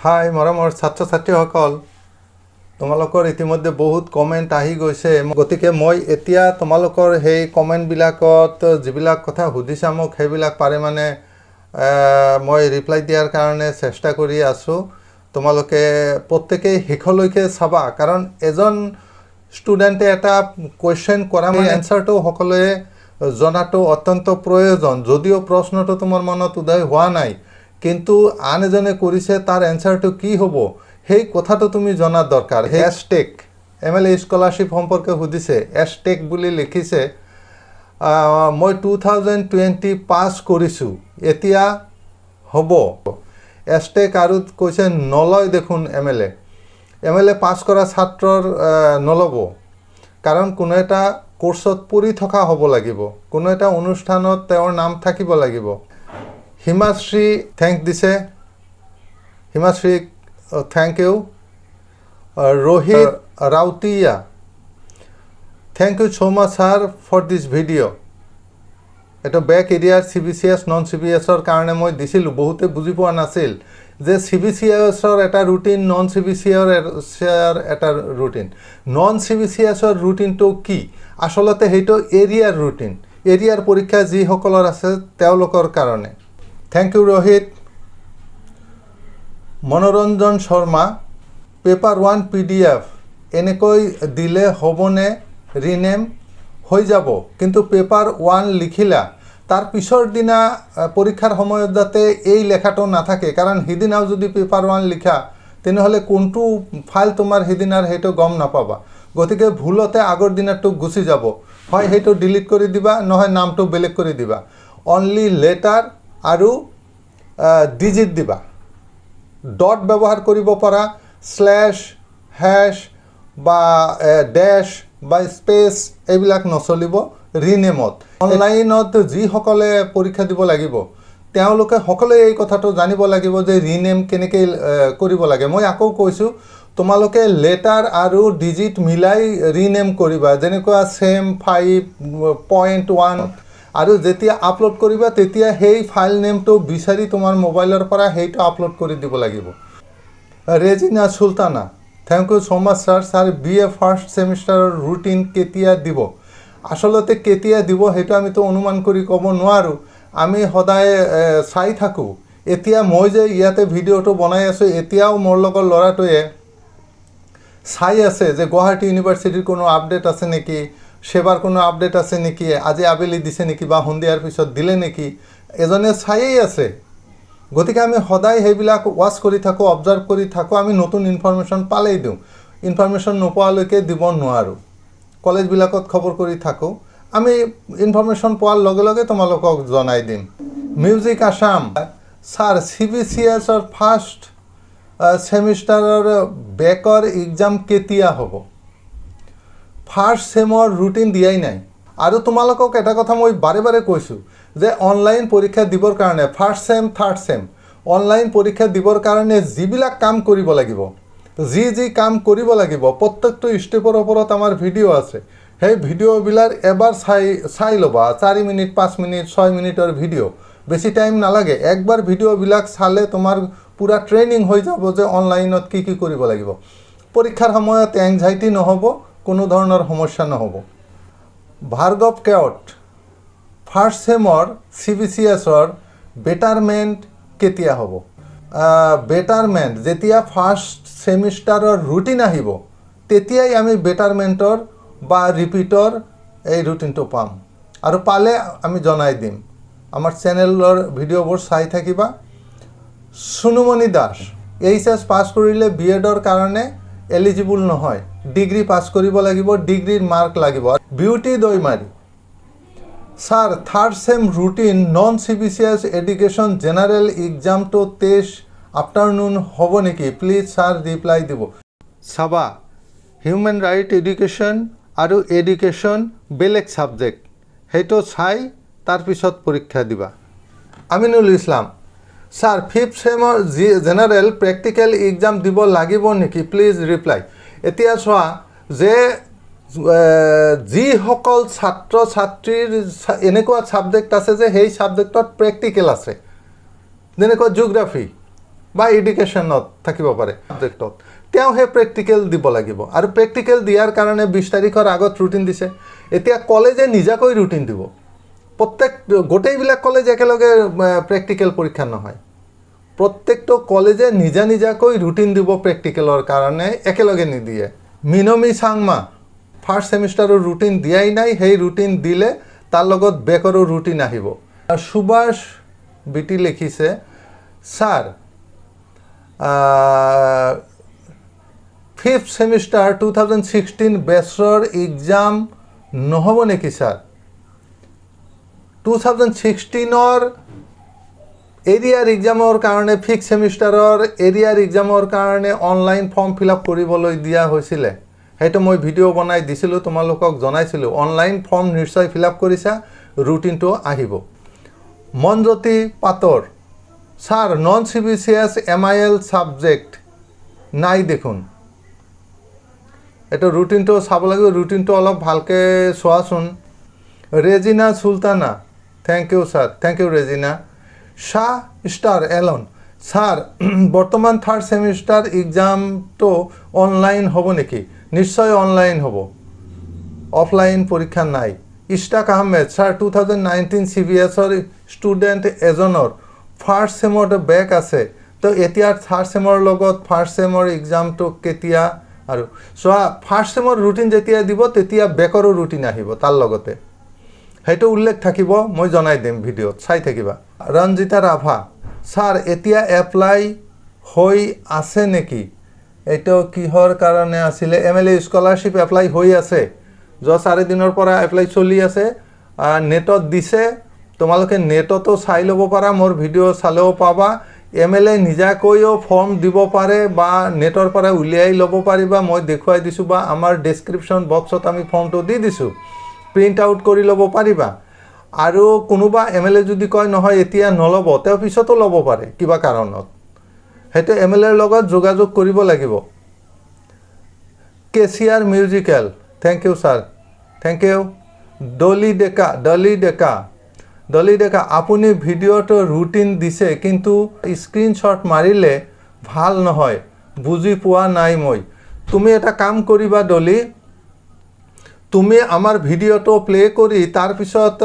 হাই মৰমৰ ছাত্ৰ ছাত্ৰীসকল, তোমালোকৰ ইতিমধ্যে বহুত কমেণ্ট আহি গৈছে। গতিকে মই এতিয়া তোমালোকৰ সেই কমেণ্টবিলাকত যিবিলাক কথা সুধিছা মোক, সেইবিলাক পাৰে মানে মই ৰিপ্লাই দিয়াৰ কাৰণে চেষ্টা কৰি আছোঁ। তোমালোকে প্ৰত্যেকেই শেষলৈকে চাবা, কাৰণ এজন ষ্টুডেণ্টে এটা কুৱেশ্যন কৰা মানে এনচাৰটো সকলোৱে জনাটো অত্যন্ত প্ৰয়োজন। যদিও প্ৰশ্নটো তোমাৰ মনত উদয় হোৱা নাই, কিন্তু আন এজনে কৰিছে, তাৰ এনচাৰটো কি হ'ব সেই কথাটো তুমি জনাৰ দৰকাৰ। সেই এছটেক এমএলএ স্কলাৰশ্বিপ সম্পৰ্কে সুধিছে, এছটেক বুলি লিখিছে। মই 2020 পাছ কৰিছোঁ, এতিয়া হ'ব এছটেক? আৰু কৈছে নলয় দেখোন এমএলএ। এমএলএ পাছ কৰা ছাত্ৰৰ নল'ব, কাৰণ কোনো এটা কোৰ্চত পঢ়ি থকা হ'ব লাগিব, কোনো এটা অনুষ্ঠানত তেওঁৰ নাম থাকিব লাগিব। হিমাশ্ৰী thank দিছে, হিমাশ্ৰীক thank U. Rohit Rautiya, "Thank you so much, sir, for this video." এইটো বেক এৰিয়াৰ চিবিচিএছ, নন চিবিএছৰ কাৰণে মই দিছিলোঁ। বহুতে বুজি পোৱা নাছিল যে চিবিচিএছৰ এটা ৰুটিন, নন চিবিচিএছৰ এটা ৰুটিন। নন চিবিচিএছৰ ৰুটিনটো কি? আচলতে সেইটো এৰিয়াৰ ৰুটিন, এৰিয়াৰ পৰীক্ষা যিসকলৰ আছে তেওঁলোকৰ কাৰণে। Thank U Rohit. মনোৰঞ্জন শৰ্মা, পেপাৰ 1 পিডিএফ এনেকৈ দিলে হ'বনে? ৰিনেম হৈ যাব, কিন্তু পেপাৰ 1 লিখিলা, তাৰ পিছৰ দিনা পৰীক্ষাৰ সময়ত যাতে এই লেখাটো নাথাকে। কাৰণ সিদিনাও যদি পেপাৰ 1 লিখা, তেনেহ'লে কোনটো ফাইল তোমাৰ সিদিনাৰ সেইটো গম নাপাবা। গতিকে ভুলতে আগৰ দিনাৰটো গুচি যাব। হয় সেইটো ডিলিট কৰি দিবা, নহয় নামটো বেলেগ কৰি দিবা। অনলি লেটাৰ আৰু ডিজিট দিবা। ডট ব্যৱহাৰ কৰিব পৰা, শ্লেছ, হেছ বা ডেছ বা স্পেচ এইবিলাক নচলিব ৰিনেমত। অনলাইনত যিসকলে পৰীক্ষা দিব লাগিব, তেওঁলোকে সকলোৱে এই কথাটো জানিব লাগিব যে ৰিনেম কেনেকৈ কৰিব লাগে। মই আকৌ কৈছোঁ, তোমালোকে লেটাৰ আৰু ডিজিট মিলাই ৰিনেম কৰিবা, যেনেকুৱা ছেম 5.1। আৰু যেতিয়া আপলোড কৰিবা, তেতিয়া সেই ফাইল নেমটো বিচাৰি তোমাৰ মোবাইলৰ পৰা সেইটো আপলোড কৰি দিব লাগিব। Regina Sultana, "Thank you so much, sir. Sir, BA first ছেমিষ্টাৰৰ routine কেতিয়া দিব?" আচলতে কেতিয়া দিব সেইটো আমিতো অনুমান কৰি ক'ব নোৱাৰোঁ। আমি সদায় চাই থাকোঁ। এতিয়া মই যে ইয়াতে ভিডিঅ'টো বনাই আছোঁ, এতিয়াও মোৰ লগৰ ল'ৰাটোৱে চাই আছে যে গুৱাহাটী ইউনিভাৰ্চিটিৰ কোনো আপডেট আছে নেকি, সেবাৰ কোনো আপডেট আছে নেকি, আজি আবেলি দিছে নেকি বা সন্ধিয়াৰ পিছত দিলে নেকি, এজনে চায়েই আছে। গতিকে আমি সদায় সেইবিলাক ৱাচ কৰি থাকোঁ, অবজাৰ্ভ কৰি থাকোঁ। আমি নতুন ইনফৰমেশ্যন পালেই দিওঁ, ইনফৰমেশ্যন নোপোৱালৈকে দিব নোৱাৰোঁ। কলেজবিলাকত খবৰ কৰি থাকোঁ। আমি ইনফৰমেশ্যন পোৱাৰ লগে লগে তোমালোকক জনাই দিম। মিউজিক আছাম, ছাৰ, চিবিচিএছৰ ফাৰ্ষ্ট ছেমিষ্টাৰৰ বেকৰ এক্সাম কেতিয়া হ'ব? ফাৰ্ষ্ট ছেমৰ ৰুটিন দিয়াই নাই। আৰু তোমালোকক এটা কথা মই বাৰে বাৰে কৈছোঁ যে অনলাইন পৰীক্ষা দিবৰ কাৰণে, first sem, third sem online পৰীক্ষা দিবৰ কাৰণে যিবিলাক কাম কৰিব লাগিব, যি যি কাম কৰিব লাগিব, প্ৰত্যেকটো ষ্টেপৰ ওপৰত আমাৰ ভিডিঅ' আছে। সেই ভিডিঅ'বিলাক এবাৰ চাই চাই ল'বা। 4 মিনিট, 5 মিনিট, 6 মিনিটৰ ভিডিঅ', বেছি টাইম নালাগে। একবাৰ ভিডিঅ'বিলাক চালে তোমাৰ পূৰা ট্ৰেইনিং হৈ যাব যে অনলাইনত কি কি কৰিব লাগিব। পৰীক্ষাৰ সময়ত এংজাইটি নহ'ব, কোনো ধৰণৰ সমস্যা নহ'ব। ভাৰ্গৱ কেৱট, ফাৰ্ষ্ট ছেমৰ চিবিচিএছৰ বেটাৰমেণ্ট কেতিয়া হ'ব? বেটাৰমেণ্ট যেতিয়া ফাৰ্ষ্ট ছেমিষ্টাৰৰ ৰুটিন আহিব, তেতিয়াই আমি বেটাৰমেণ্টৰ বা ৰিপিটৰ এই ৰুটিনটো পাম আৰু পালে আমি জনাই দিম। আমাৰ চেনেলৰ ভিডিঅ'বোৰ চাই থাকিবা। সুনুমণি দাস, এইচএছ পাছ কৰিলে বি এডৰ কাৰণে এলিজিবল নহয়, ডিগ্ৰী পাছ কৰিব লাগিব, ডিগ্ৰীৰ মাৰ্ক লাগিব। Beauty Daimari, sir, third sem routine non CBCS education general এক্সামটো test afternoon হ'ব নেকি? প্লিজ ছাৰ, ৰিপ্লাই দিব। চাবা, হিউমেন ৰাইট এডুকেশ্যন আৰু এডুকেশ্যন বেলেগ ছাবজেক্ট, সেইটো চাই তাৰপিছত পৰীক্ষা দিবা। আমিনুল ইছলাম, ছাৰ, ফিফ্থ ছেমৰ যি জেনেৰেল প্ৰেক্টিকেল এক্সাম দিব লাগিব নেকি? Please reply. এতিয়া চোৱা যে যিসকল ছাত্ৰ ছাত্ৰীৰ এনেকুৱা ছাবজেক্ট আছে যে সেই ছাবজেক্টত প্ৰেক্টিকেল আছে, যেনেকুৱা জিঅ'গ্ৰাফী বা বা এডুকেশ্যনত থাকিব পাৰে ছাবজেক্টত, তেওঁ সেই প্ৰেক্টিকেল দিব লাগিব। আৰু প্ৰেক্টিকেল দিয়াৰ কাৰণে 20 তাৰিখৰ আগত ৰুটিন দিছে। এতিয়া কলেজে নিজাকৈ ৰুটিন দিব। প্ৰত্যেক গোটেইবিলাক কলেজ একেলগে প্ৰেক্টিকেল পৰীক্ষা নহয়। প্ৰত্যেকটো কলেজে নিজা নিজাকৈ ৰুটিন দিব প্ৰেক্টিকেলৰ কাৰণে, একেলগে নিদিয়ে। মিনমী চাংমা, ফাৰ্ষ্ট ছেমিষ্টাৰৰ ৰুটিন দিয়াই নাই। সেই ৰুটিন দিলে তাৰ লগত বেকৰো ৰুটিন আহিব। সুভাষ বিটি লিখিছে, "Sir, fifth semester 2016 বেচৰ exam নহ'ব নেকি ছাৰ?" 2016ৰ এৰিয়াৰ এক্সামৰ কাৰণে, ফিফ্থ ছেমিষ্টাৰৰ এৰিয়াৰ এক্সামৰ কাৰণে অনলাইন ফৰ্ম ফিল আপ কৰিবলৈ দিয়া হৈছিলে। সেইটো মই ভিডিঅ' বনাই দিছিলোঁ, তোমালোকক জনাইছিলোঁ। অনলাইন ফৰ্ম নিশ্চয় ফিল আপ কৰিছা, ৰুটিনটো আহিব। মনজ্যোতি পাতৰ, "sir, non CBCS MIL subject নাই দেখোন।" এইটো ৰুটিনটো চাব লাগিব। ৰুটিনটো অলপ ভালকৈ চোৱাচোন। Regina Sultana, "Thank you sir." Thank you Regina. Shah star Elon, "sir, বৰ্তমান থাৰ্ড ছেমিষ্টাৰ এক্সামটো অনলাইন হ'ব নেকি?" নিশ্চয় অনলাইন হ'ব, অফলাইন পৰীক্ষা নাই। ইছতাক আহমেদ, "ছাৰ, 2019 চিবিএছৰ ষ্টুডেণ্ট এজনৰ ফাৰ্ষ্ট ছেমত বেক আছে, তো এতিয়া থাৰ্ড ছেমৰ লগত ফাৰ্ষ্ট ছেমৰ এক্সামটো কেতিয়া?" আৰু চোৱা, ফাৰ্ষ্ট ছেমৰ ৰুটিন যেতিয়া দিব, তেতিয়া বেকৰো ৰুটিন আহিব তাৰ লগতে। সেইটো উল্লেখ থাকিব, মই জনাই দিম ভিডিঅ'ত, চাই থাকিবা। ৰঞ্জিতা ৰাভা, "ছাৰ, এতিয়া এপ্লাই হৈ আছে নেকি?" এইটো কিহৰ কাৰণে আছিলে? এমএলএ স্কলাৰশ্বিপ এপ্লাই হৈ আছে। যোৱা 4 দিনৰ পৰা এপ্লাই চলি আছে। নেটত দিছে, তোমালোকে নেটতো চাই ল'ব পাৰা, মোৰ ভিডিঅ' চালেও পাবা। এমএলএ নিজাকৈও ফৰ্ম দিব পাৰে বা নেটৰ পৰা উলিয়াই ল'ব পাৰিবা। মই দেখুৱাই দিছোঁ বা আমাৰ ডেছক্ৰিপশ্যন বক্সত আমি ফৰ্মটো দি দিছোঁ, প্ৰিণ্ট আউট কৰি ল'ব পাৰিবা। আৰু কোনোবা এমএলএ যদি কয় নহয়, এতিয়া নল'ব, তেওঁ পিছতো ল'ব পাৰে কিবা কাৰণত। সেইটো এমএলএৰ লগত যোগাযোগ কৰিব লাগিব। Cashier musical, "Thank you sir." Thank you. Dolly Deka, Dolly Deka, Dolly Deka, "আপুনি ভিডিঅ'টো ৰুটিন দিছে, কিন্তু স্ক্ৰীনশ্বট মাৰিলে ভাল নহয়, বুজি পোৱা নাই মই।" তুমি এটা কাম কৰিবা ডলি, তুমি আমাৰ ভিডিঅ'টো প্লে' কৰি তাৰপিছত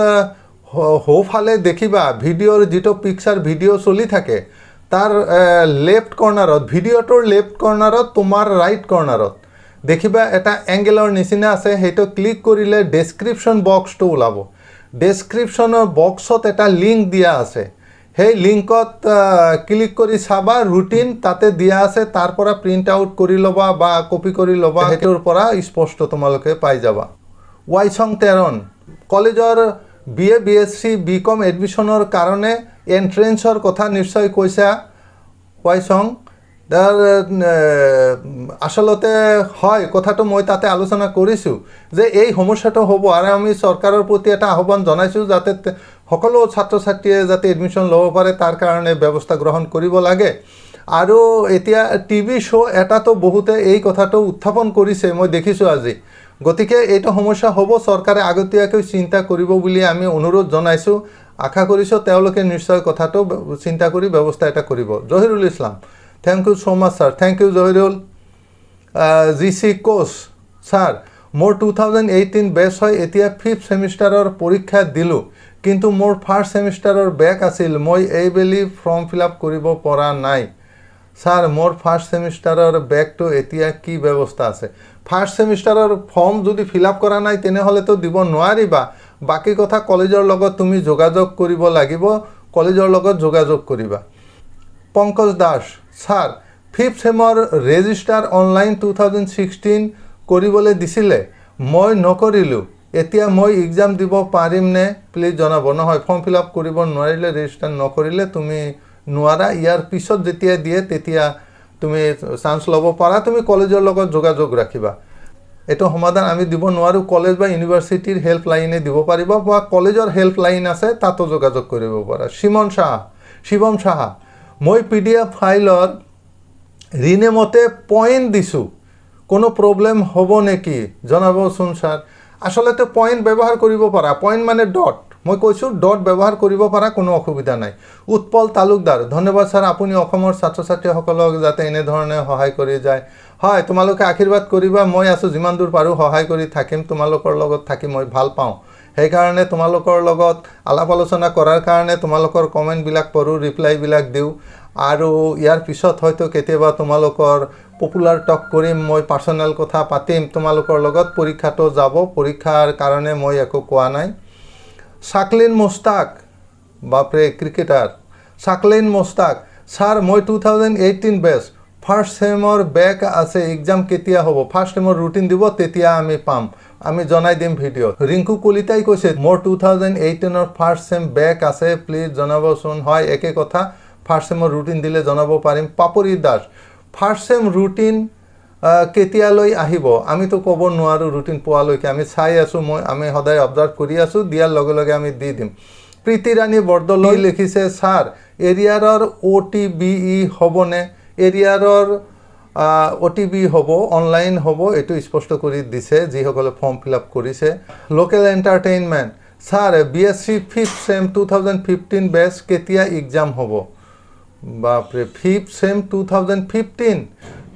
সোঁফালে দেখিবা ভিডিঅ'ৰ যিটো পিকচাৰ ভিডিঅ' চলি থাকে, তাৰ লেফ্ট কৰ্ণাৰত, ভিডিঅ'টোৰ লেফ্ট কৰ্ণাৰত, তোমাৰ ৰাইট কৰ্ণাৰত দেখিবা এটা এংগেলৰ নিচিনা আছে। সেইটো ক্লিক কৰিলে ডেছক্ৰিপশ্যন বক্সটো ওলাব। ডেছক্ৰিপশ্যনৰ বক্সত এটা লিংক দিয়া আছে। সেই লিংকত ক্লিক কৰি চাবা, ৰুটিন তাতে দিয়া আছে। তাৰ পৰা প্ৰিণ্ট আউট কৰি ল'বা বা কপি কৰি ল'বা। সেইটোৰ পৰা স্পষ্ট তোমালোকে পাই যাবা। ৱাইচং টেৰন, কলেজৰ বিএ, বিএছচি, বিকম এডমিশ্যনৰ কাৰণে এণ্ট্ৰেঞ্চৰ কথা নিশ্চয় কৈছা ৱাইচং। তাৰ আচলতে হয়, কথাটো মই তাতে আলোচনা কৰিছোঁ যে এই সমস্যাটো হ'ব আৰু আমি চৰকাৰৰ প্ৰতি এটা আহ্বান জনাইছোঁ যাতে সকলো ছাত্ৰ ছাত্ৰীয়ে যাতে এডমিশ্যন ল'ব পাৰে, তাৰ কাৰণে ব্যৱস্থা গ্ৰহণ কৰিব লাগে। আৰু এতিয়া টিভি শ্ব' এটাতো বহুতে এই কথাটো উত্থাপন কৰিছে, মই দেখিছোঁ আজি। গতিকে এইটো সমস্যা হ'ব, চৰকাৰে আগতীয়াকৈ চিন্তা কৰিব বুলি আমি অনুৰোধ জনাইছোঁ। আশা কৰিছোঁ তেওঁলোকে নিশ্চয় কথাটো চিন্তা কৰি ব্যৱস্থা এটা কৰিব। Zahirul Islam, "Thank you so much sir." Thank you Zahirul. G C Koch, "sir, মোৰ 2018 বেচ হয়। এতিয়া ফিফ্থ ছেমিষ্টাৰৰ পৰীক্ষা দিলোঁ, কিন্তু মোৰ ফাৰ্ষ্ট ছেমিষ্টাৰৰ বেক আছিল। মই এইবেলি ফৰ্ম ফিল আপ কৰিব পৰা নাই। ছাৰ, মোৰ ফাৰ্ষ্ট ছেমিষ্টাৰৰ বেকটো এতিয়া কি ব্যৱস্থা আছে?" ফাৰ্ষ্ট ছেমিষ্টাৰৰ ফৰ্ম যদি ফিল আপ কৰা নাই, তেনেহ'লেতো দিব নোৱাৰিবা। বাকী কথা কলেজৰ লগত তুমি যোগাযোগ কৰিব লাগিব। কলেজৰ লগত যোগাযোগ কৰিবা। পংকজ দাস, "ছাৰ, ফিফ্থ ছেমৰ ৰেজিষ্টাৰ অনলাইন 2016 কৰিবলৈ দিছিলে, মই নকৰিলোঁ। এতিয়া মই এক্সাম দিব পাৰিমনে? প্লিজ জনাব।" নহয়, ফৰ্ম ফিল আপ কৰিব নোৱাৰিলে, ৰেজিষ্টাৰ নকৰিলে তুমি নোৱাৰা। ইয়াৰ পিছত যেতিয়া দিয়ে, তেতিয়া তুমি চান্স ল'ব পাৰা। তুমি কলেজৰ লগত যোগাযোগ ৰাখিবা। এইটো সমাধান আমি দিব নোৱাৰোঁ। কলেজ বা ইউনিভাৰ্চিটিৰ হেল্পলাইনে দিব পাৰিব বা কলেজৰ হেল্পলাইন আছে, তাতো যোগাযোগ কৰিব পাৰা। চিমন সাহা, শিৱম সাহা, "মই পিডিএফ ফাইলৰ ৰিনেমতে পইণ্ট দিছোঁ, কোনো প্ৰব্লেম হ'ব নেকি? জনাবচোন ছাৰ।" আচলতে পইণ্ট ব্যৱহাৰ কৰিব পাৰা। পইণ্ট মানে ডট। মই কৈছোঁ ডট ব্যৱহাৰ কৰিব পাৰা, কোনো অসুবিধা নাই। উৎপল তালুকদাৰ, ধন্যবাদ ছাৰ, আপুনি অসমৰ ছাত্ৰ ছাত্ৰীসকলক যাতে এনেধৰণে সহায় কৰি যায়। হয়, তোমালোকে আশীৰ্বাদ কৰিবা, মই আছোঁ, যিমান দূৰ পাৰোঁ সহায় কৰি থাকিম, তোমালোকৰ লগত থাকি মই ভাল পাওঁ। সেইকাৰণে তোমালোকৰ লগত আলাপ আলোচনা কৰাৰ কাৰণে তোমালোকৰ কমেণ্টবিলাক পঢ়োঁ, ৰিপ্লাইবিলাক দিওঁ। আৰু ইয়াৰ পিছত হয়তো কেতিয়াবা তোমালোকৰ পপুলাৰ টক কৰিম, মই পাৰ্চনেল কথা পাতিম তোমালোকৰ লগত। পৰীক্ষাটো যাব, পৰীক্ষাৰ কাৰণে মই একো কোৱা নাই। চাকলিন মোস্তাক, বাপৰে ক্ৰিকেটাৰ চাকলিন মোস্তাক, ছাৰ মই 2018 বেচ, ফাৰ্ষ্ট চেমৰ বেক আছে, এক্সাম কেতিয়া হ'ব? ফাৰ্ষ্ট চেমৰ ৰুটিন দিব, তেতিয়া আমি পাম, আমি জনাই দিম ভিডিঅ'ত। ৰিংকু কলিতাই কৈছে মোৰ 2018ৰ ফাৰ্ষ্ট চেম বেক আছে, প্লিজ জনাবচোন। হয়, একে কথা, ফাৰ্ষ্ট চেমৰ ৰুটিন দিলে জনাব পাৰিম। Papori Das, first sem routine কেতিয়ালৈ আহিব? আমিতো ক'ব নোৱাৰোঁ ৰুটিন পোৱালৈকে, আমি চাই আছোঁ, আমি সদায় অবজাৰ্ভ কৰি আছোঁ, দিয়াৰ লগে লগে আমি দি দিম। প্ৰীতি ৰাণী বৰদলৈ লিখিছে, ছাৰ এৰিয়াৰৰ OTBE হ'বনে? এৰিয়াৰৰ OTB হ'ব, অনলাইন হ'ব, এইটো স্পষ্ট কৰি দিছে যিসকলে ফৰ্ম ফিল আপ কৰিছে। Local entertainment, sir BSc 5th sem 2015 batch কেতিয়া এক্সাম হ'ব? বাপৰে, 5th sem 2015,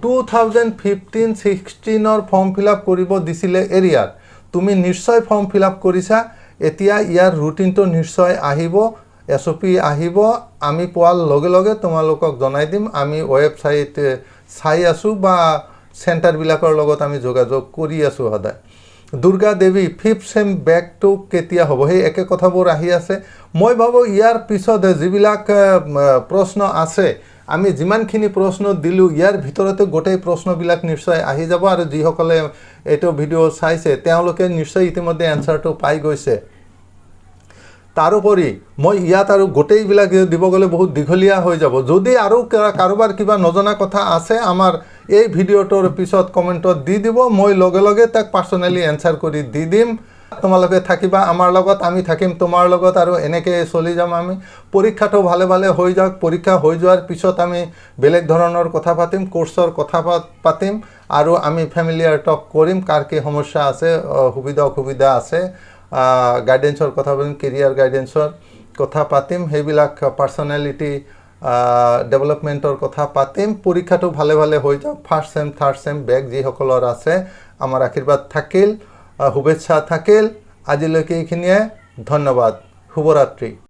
2015-16ৰ form fill up কৰিব দিছিলে এৰিয়াৰ, তুমি নিশ্চয় ফৰ্ম ফিল আপ কৰিছা। এতিয়া ইয়াৰ ৰুটিনটো নিশ্চয় আহিব, SOP আহিব, আমি পোৱাৰ লগে লগে তোমালোকক জনাই দিম। আমি ৱেবছাইট চাই আছোঁ বা চেণ্টাৰবিলাকৰ লগত আমি যোগাযোগ কৰি আছোঁ সদায়। দুৰ্গা দেৱী, 5th চেম বেকটো কেতিয়া হ'ব? সেই একে কথাবোৰ আহি আছে। মই ভাবোঁ ইয়াৰ পিছত যিবিলাক প্ৰশ্ন আছে, আমি যিমানখিনি প্ৰশ্ন দিলোঁ ইয়াৰ ভিতৰতে গোটেই প্ৰশ্নবিলাক নিশ্চয় আহি যাব। আৰু যিসকলে এইটো ভিডিঅ' চাইছে তেওঁলোকে নিশ্চয় ইতিমধ্যে এনচাৰটো পাই গৈছে। তাৰোপৰি মই ইয়াত আৰু গোটেইবিলাক দিব গ'লে বহুত দীঘলীয়া হৈ যাব। যদি আৰু কাৰোবাৰ কিবা নজনা কথা আছে, আমাৰ এই ভিডিঅ'টোৰ পিছত কমেণ্টত দি দিব, মই লগে লগে তাক পাৰ্চনেলি এনচাৰ কৰি দি দিম। তোমালোকে থাকিবা আমাৰ লগত, আমি থাকিম তোমাৰ লগত, আৰু এনেকৈ চলি যাম আমি। পৰীক্ষাটো ভালে ভালে হৈ যাওক। পৰীক্ষা হৈ যোৱাৰ পিছত আমি বেলেগ ধৰণৰ কথা পাতিম, কোৰ্চৰ কথা পাতিম, আৰু আমি ফেমিলিয়াৰ টক কৰিম, কাৰ কি সমস্যা আছে, সুবিধা অসুবিধা আছে, গাইডেন্সৰ কথা পাতিম, কেৰিয়াৰ গাইডেন্সৰ কথা পাতিম, সেইবিলাক পাৰ্চনেলিটি ডেভেলপমেণ্টৰ কথা পাতিম। পৰীক্ষাটো ভালে ভালে হৈ যাওক। First sem, third sem back যিসকলৰ আছে, আমাৰ আশীৰ্বাদ থাকিল, শুভেচ্ছা থাকিল। আজিলৈকে এইখিনিয়ে, ধন্যবাদ, শুভৰাত্ৰি।